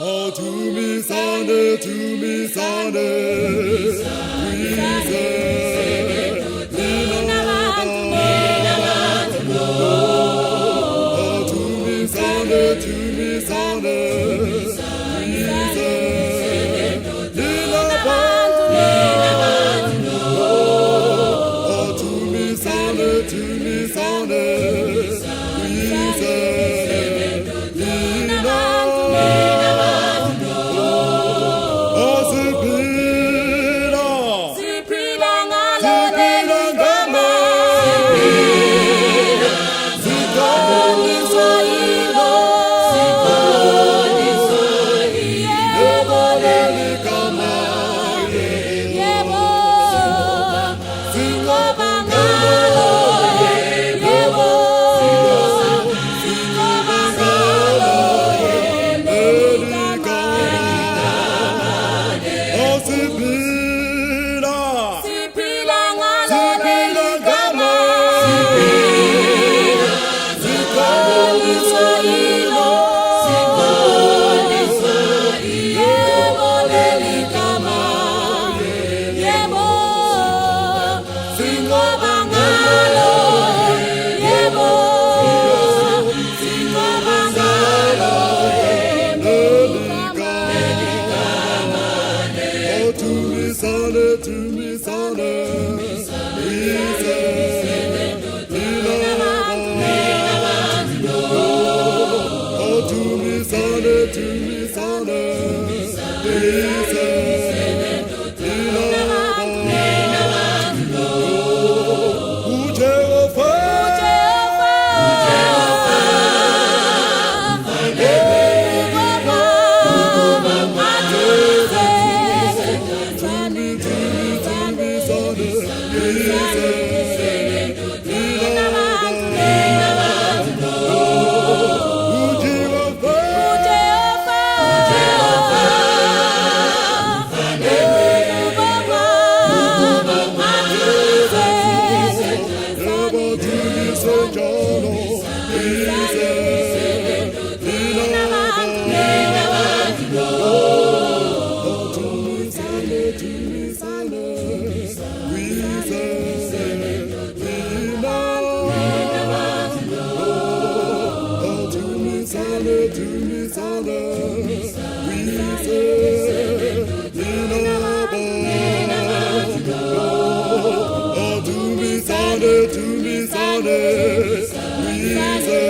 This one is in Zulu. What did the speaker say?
Tumisane, tumisane, wize nina bantu. Tumisane, tumisane, wize nina bantu. Tumisane, tumisane, wize nina bantu. Asiphila, Siphila ngalo siphila leli ngama, gama. Sikholiswa yilo. Yebo leli gama, yebo. Sinqoba Ngalo yebo. Sinqoba ngalo leli gama. Asiphila, Siphila ngalo siphila leli ngama, gama. Sikholiswa yilo. Yebo leli gama. Yebo. Sinqoba ngalo. Yebo. Sinqoba ngalo. Leli gama. Tumisane, tumisane, wize nina bantu. Tumisane, tumisane, wize nina bantu. uJehova, Jehova. Jehova. Tumi, tumi, tumisane, wize nina bantu. uJehova, Jehova. Yebo, tumise njalo, wize nina bantu. Tumisane, tumisane, wize nina bantu. Tumisane, tumisane, wize nina bantu. Tumisane, tumisane, wize